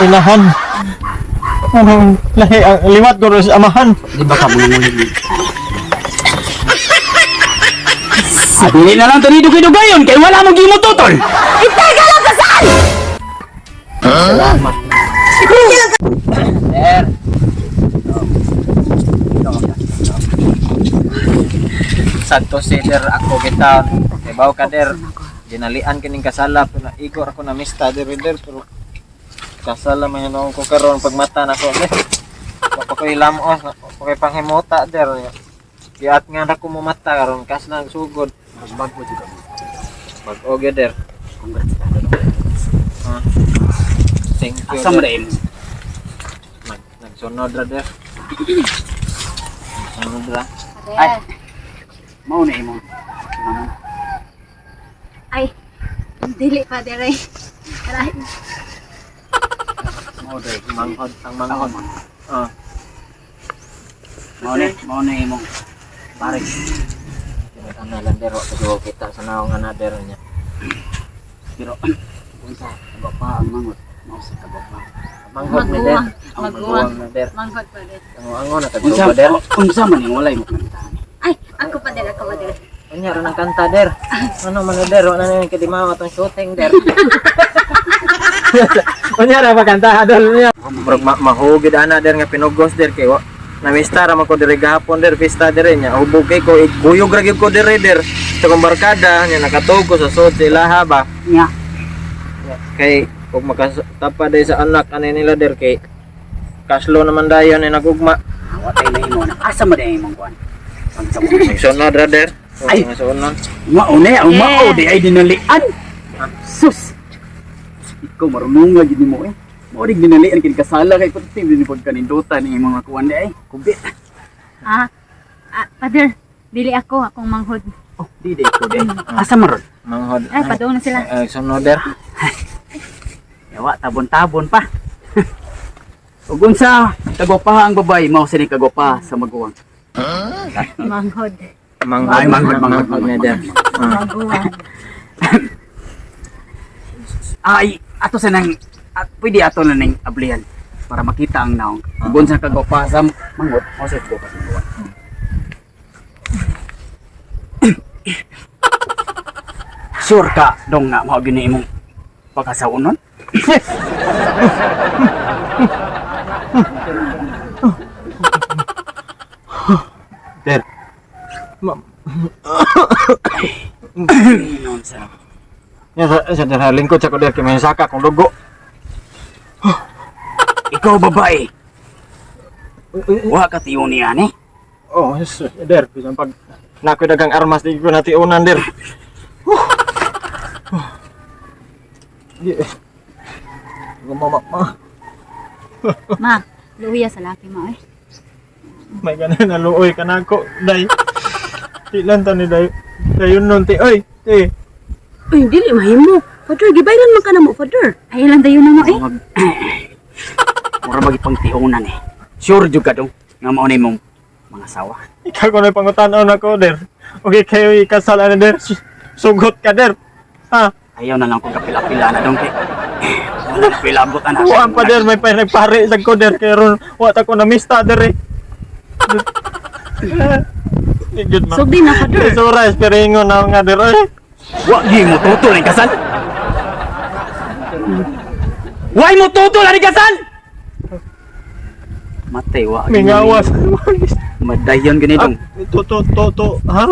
Inahan. Anong lahi ang liwat ko sa amahan. Di ba ka mga Dili na lang tani dugay-dugayon kay wala mo gimo tutol. Itega lang kasal! Salamat. Der. Santo si der ako kita. Ibaw ka der. Ginalian kining kasala pero igor ako na mista der der pero kasala man yun ko karon pagmata nako der. Wa pa ko'y lamos, wa pa ko'y panghimuta der. Giat nga ra ko mumata karon kasla ang sugod. Bago jud ka. Bag-o gyud der. Congrats. Ha? Thank you. Asa mo der. dayon? Nagsunod ra der. Nagsunod ra. Ay. Mao na imo. Ano? Ay, dili pa dire. Aray. Mao day. Manghod ang manghod. Ah. Mao na imong pare. Ano lang dero sa kita sa naong nga na dero niya. Pero unsa kagwapa ang mangot. Mao sa kagwapa. Manghod ni der. Maguwang. Maguwang. Maguwang na der. Manghod pa der. Ango ango na Unsa tagtuba der. unsa man ning walay mo kanta. Ay, ako pa der, ako pa der. Unya ra nang kanta der. Ano man na der, wala na yung kadimaw atong shooting der. Unya ra pa kanta adol niya. Murag mahugid ana der nga pinugos der kay wa namista ra man ko diri gahapon der pista dere nya hubog kay ko kuyog ra gyud ko dere der sa kong barkada nya nakatug ko sa sud sa ilaha ba. Nya. Nya, kay kung makatapa day sa anak ani nila der kay kaslo naman dayon ni nagugma. Watay na imo na. Asa man day imong kuan? Pagsa mo. Nagsunod ra der. Ay. Ay, nagsunod. Mao na ang mao di ay dinalian. Sus. Ikaw marunong nga gid nimo eh. Mao rin dinalian kini kasala kay kunti din pagkanindutan ni imong mga kuan di ay. Kubi. Ah, ah, Father, dili ako, akong manghod. Oh, di di ko di. Asa man ron? Manghod. Ay, padung na sila. Ay, sunod der. Yawa tabon-tabon pa. Ug unsa kagwapa ang babae mao sini kagwapa sa maguwang. Manghod. Manghod. Ay, manghod, manghod, Manghod na der. Ah. Maguwang. Ay, ato sa nang at pwede ato na ning ablihan para makita ang naong. Ug unsa kagwapa sa manghod mao sini kagwapa sa maguwang. Sure ka dong nga mao gyud ni imong pagkasaunon? Der. Ma Inon sa Nya sa der lingkod sa ko der kay may saka kong dugo. Ikaw babae. Wa ka tiyon niya ni. Oh, yes, der bisan pag nakoy dagang armas di ko natiunan der. Di. Mama, ma. Ma, luya sa laki mo eh. May ganan na luoy ka na ako, day. Di lang ta ni day. Dayon nun, ti. Oy, ti. Ay, dili mahimo. Father, gibayran man ka na mo, Father. Ay, lang dayon na mo eh. Mag Mura bagi pang tiunan eh. Sure jud ka dong nga mao na imong mga sawa. Ikaw ko na pangutanaw na ko, der. Okay, kayo ikasal na, der. Sugot ka, der. Ha? Ayaw na lang kong kapila-pila na dong kay. Wala na pilabot ana. Kuan pa, der. May pa nagpare sa ko, der. Kaya ron, wata ko na mista, der, eh. Di jud ma. Sugdi na, Father. Sura, esperingo na nga, der. Oy. Wa gi mo tutol ang kasal. Why mo tutol ang kasal? Matay wa. Mingawas. Madayon gani dong. To, to, to, to. Ha?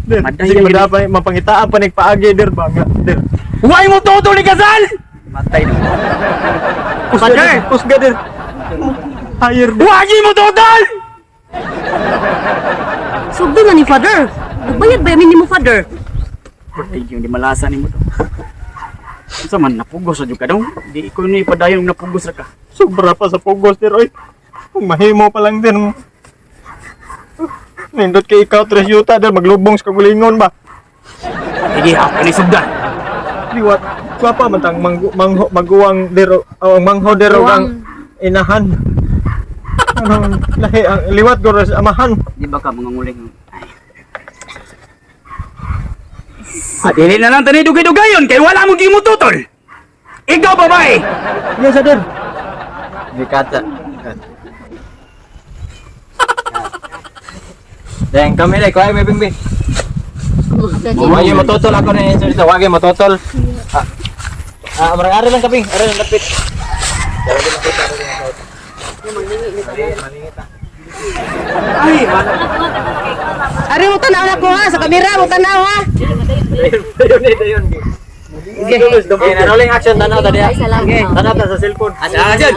Der, Madayon sige, gani. madapay, mapangitaan pa nagpaagi, der. Banga, der. Why mo tutol ang kasal? Matay dong. Kusga, der. Kusga, der. Higher, der. Wa gi mo tutol! Sugdi na ni Father. Nagbayad ba yamin nimo, Father? Thank you, di malasa nimo to. Unsa man napugos ra jud ka dong? Di ko ni padayon napugos ra ka. Sobra pa sa pugos, der. Oy. Kung mahimo pa lang din. Nindot kay ikaw, tres yuta, der. Maglubong sa kagulingon ba? Sige, ako ni sugdan. Liwat. Kwapa man tang manggu, mangho, maguwang dero, o ang mangho dero ang inahan. Anong lahi ang liwat guro sa amahan. Di ba ka mga nguling? Ay. Ah, dili na lang tani dugay-dugayon kay wala mo gimo tutol. Ikaw babae, Yes, der. Gikata. Then kami dai kuay may bingbi. Wag yung matutol ako na answer dito. Wag yung matutol. Ah, ah, marang ari lang kaping. Ari lang lapit. Ay, mana. Ari mo tanaw na ko ha, sa kamera mo tanaw ha. Dayon eh, dayon. Okay, na rolling action tanaw ta diha. Tanaw ta sa cellphone. Action!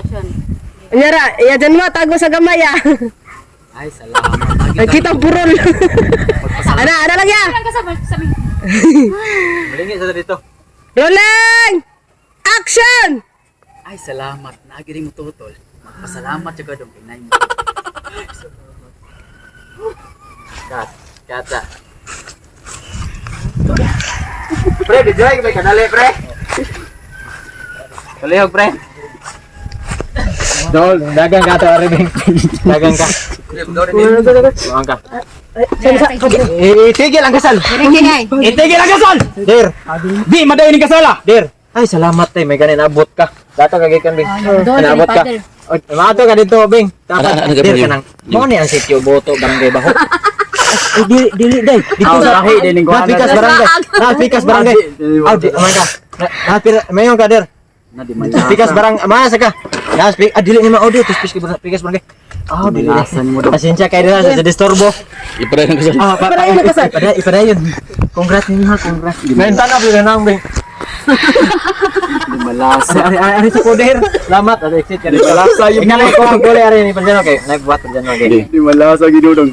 Anyara, iya dyan mo, tago sa gamay ah. Ay, salamat. Nakita ang purol. Ana, ana lang ya. Lang ka sa sabi. Malingi sa dito. Rolling! Action! Ay, salamat. Naagiri mo tutol. Magpasalamat siya ka dong. Kinay mo. Kat, kata. Pre, video ay kanali, pre. Kalihog, pre. Dol, dagang ka to, Aribing. Dagang ka. Buang ka. Itigil ang kasal. Itigil ang kasal! Der, Di, madayon ni kasala! der. Ay, salamat tay, may ganin abot ka. Dato ka gikan, Bing. Dol, Naabot ka. Father. Oy, Maato ka dito, Bing. Dapat Ano, ano, der ano, ka nang. Mao ni ang sitio Boto, Barangay Baho. Ay, dili dili day. Dito Aw, sa lahi din ning kuhanan. Napikas barangay. Napikas barangay. Aw, di man ka. Napira, mayon ka der. Na, di man Pikas barang, maasa ka. Nas, ah, dili ni ma-audio, tapos pikas, pikas barangay. Ah, dili. Malasan mo daw. Pasensya kayo na sa disturbo. Ipadayon ang kasal. Ah, Ipadayon ang kasal. Ipadayon, ipadayon. Congrats ninyo ha, congrats. Ngayon tanaw yun na bing. Di malasa. Ari, ari, ari sa koder. Salamat, at exit ka dito. Malasa yung Ikaw na ko ang gulay, ari ni Panjano kay nagbuhat Panjano kay. Di malasa ginudong.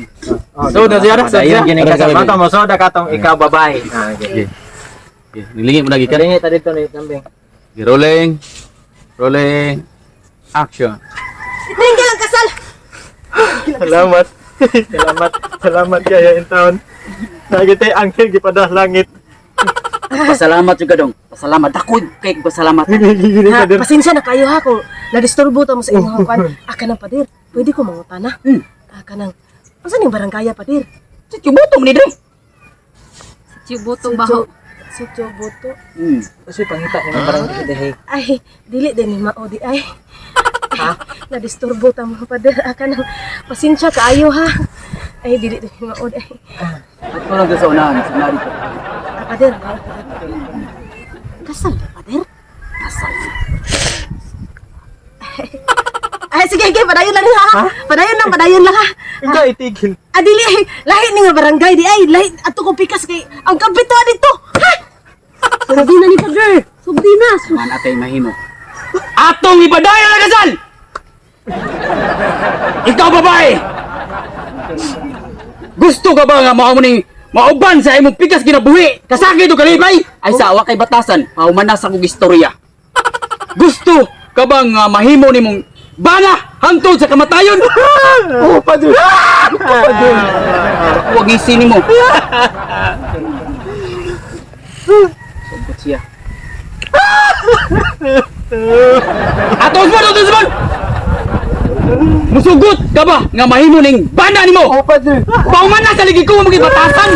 So, da siya, So, Ayun gini Arang kasal. kami. Mata mo soda katong ikaw babae. Ah, okay. Okay. Okay, Nilingi mo lagi ka. Kalingi ta dito ni Tambing. Okay, rolling. Rolling. Action. Itingil ang kasal! Salamat. Salamat. Salamat kaya in town. Nagitay angkel gipadah langit. Pasalamat juga dong. Pasalamat. Ako kay pasalamat. Ha, pasensya na kayo ha kung nadisturbo ta mo sa inyong kwan. Ah, kanang pader. Pwede ko mangutana. Hmm. Ah, kanang unsa ning barangaya pader? Sa tubotong ni dre. Sitio Boto Baho. Sitio Boto. Kasi pangita ni barangay dihay. Ay, dili din ni mao di ay. Ha? Nadisturbo ta mo pader. Ah, kanang pasensya kaayo ha. Ay, dili din ni mao di ay. At ko lang sa unahan, sa unahan dito. Ah, pader. Ay, pader. Kasal na pader? Kasal. Ay, sige, sige, padayon lang ha. Padayon lang, padayon lang ha. Ikaw itigil. Ah, dili ay, lahi ni nga barangay di ay, lahi ato kong pikas kay ang kabito dito. Ha? Sabi na ni Pader. Subdi na. Man atay mahimo. Atong ipadayon ang kasal! Ikaw babae! Gusto ka ba nga mao mo ning mauban sa imong pikas kinabuhi? Kasakit o kalipay? Ay sa awa kay batasan, pauman na sa kong istorya. Gusto ka ba nga mahimo nimong bana hangtod sa kamatayon? Oh, padre. Huwag isinin mo. Sugot siya. Ato Osman, Ato Osman! Musugot ka ba nga mahimo ning bana nimo? Oh, padre. Pauman na sa ligid ko mo batasan.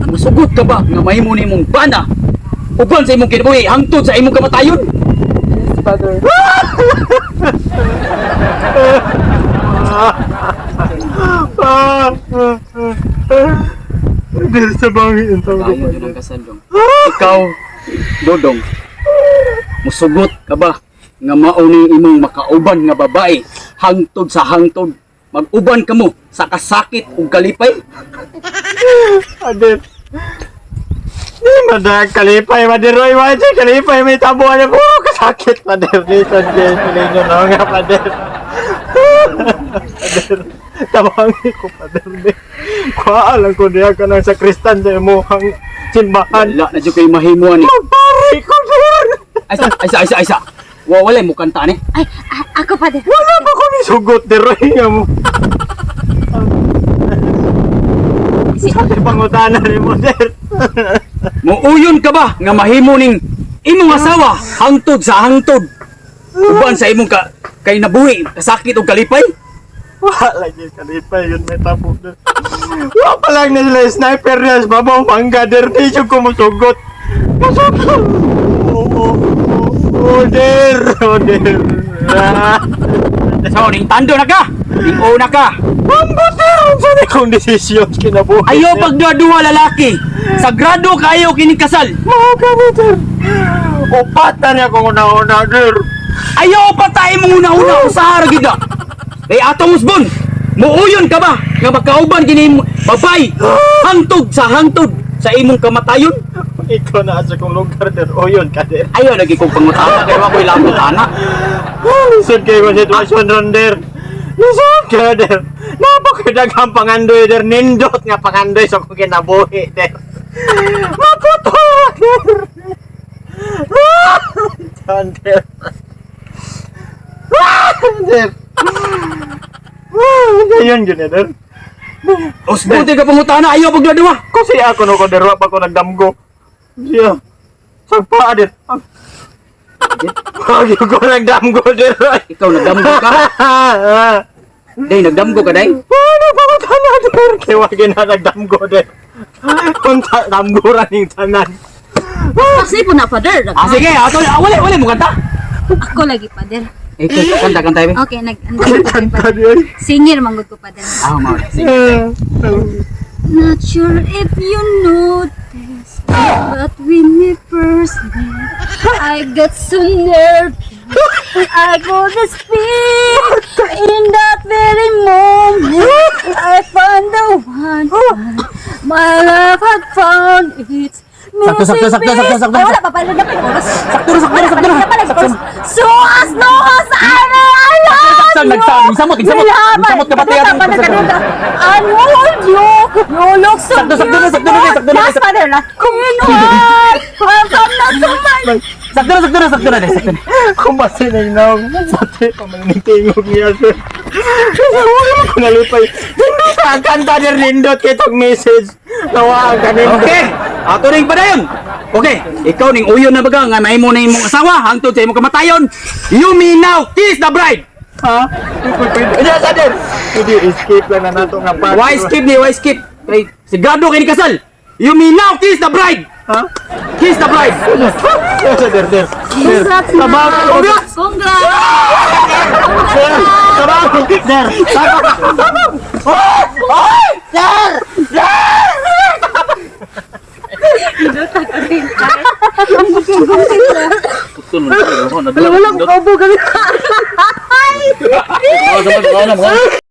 Musugot ka ba nga mahimo nimong bana? Uban sa imong kinabuhi hangtod sa imong kamatayon? Father. Der sa bangin in town. Tayo yun ang kasal dong. Ikaw, Dodong, musugot ka ba nga mao ning imong makauban nga babae hangtod sa hangtod mag-uban ka mo sa kasakit ug kalipay? Ader. Di madag kalipay maderoy wa jay kalipay may tabuan na puro kasakit pader ni san jay pilinyo na nga pader. Pader. Tabangi ko pader ni. Kuha lang ko diya ka ng sakristan sa imuhang simbahan. Wala na jud kay mahimuan ni. Magpare ko der. Ay sa, ay sa, ay sa, ay sa. Wa wala mo kanta ni. Ay, ah, ako Father. Wala pa ko ni sugot deroy nga mo. Sa pangutana ni mo der. Muuyon ka ba nga mahimo ning imong asawa hangtod sa hangtod uban sa imong ka kay nabuhi kasakit ug kalipay? Wala lagi kalipay yun may tabo der. Wala pa lang nila sniper niya sa babaw mangga der di siya kumusugot. Musugot. Oo, oo, oo. Order! Order! Ah. So, ning tando na ka. Ning una ka. Ambot na! Unsa ni kong desisyon kinabuhi? Ayaw pagduwa lalaki. Sagrado kayo kining kasal. Mao ka ni, sir. Upat na niya kung una-una, sir. Ayaw pa tayo mong una-una usaha ra gid na. Kay atong usbon, muuyon ka ba nga makauban kini babay hangtod sa hangtod sa imong kamatayon? Ikaw na sa kong lugar, sir. O yun ka, sir. Ayaw lagi kong pangutana kay wa ko'y lamot ana. Ah, lisod kayo kong sitwasyon ron, der. Lisod kayo, der. Napakadaghang pangandoy, der. Nindot nga pangandoy sa kong kinabuhi, der. Maputo, der. Ah! Tan, der. Ah, der. Ah, yun, yun, der. Usbon ka pangutana ayaw pagduwa. Kasi ako no ko, der. Wa pa ko nagdamgo. Siya. Sagpa, der. Wag ko nagdamgo, der. Ikaw nagdamgo ka? Day nagdamgo ka day? Ano ba ko tanan, der? Kaya wag na nagdamgo, der. Kung damgo ra ning tanan. Kasi po na, Father. Ah sige, ato wala wala mo kanta. Ako lagi, Father. Eh kanta kanta be. Okay, nag ano ko, Father. Singer manggod ko, Father. Ah mao. Sige. Not sure if you noticed, but when we first met, I got so nervous. I couldn't speak. In that very moment, I found the one my love had found its Sakto, sakto, sakto, sakto, sakto. Ay, wala pa pala na oras. Sakto na, sakto na, sakto na. Wala pa pala oras. So as long as I love Sakto, you, nagsamot, samot, samot. will have Samot ka pati Kaduta ato. pa, kaduta. And hold you, you look so Sakto, sakto na, sakto na, sakto na, Last father na. In all, welcome na to my Sakto na, sakto na, sakto na, sakto na. Kung basta na inaw, bati pa man ning tingog niya, sir. Kasi wala ko nalipay. Nindot ang kanta, der. Nindot kitong message. Nawa ang kanindot. Okay, ato ning padayon. Okay, ikaw ning uyon na baga nga mahimo na imong asawa hangtod sa imong kamatayon. You may now kiss the bride. Ha? Pwede, sa der. Pwede, escape lang na nato nga part. Why skip ni? Why skip? Kay sigurado kay ni kasal. You may now kiss the bride. Ha? Kiss the bride. Sa der, der. Der. Congrats na. Tabang. Congrats. Der. Tabang. Der. Tabang. Der! Der! Wala, wala, kaubo kami. Ay! Wala, wala, wala.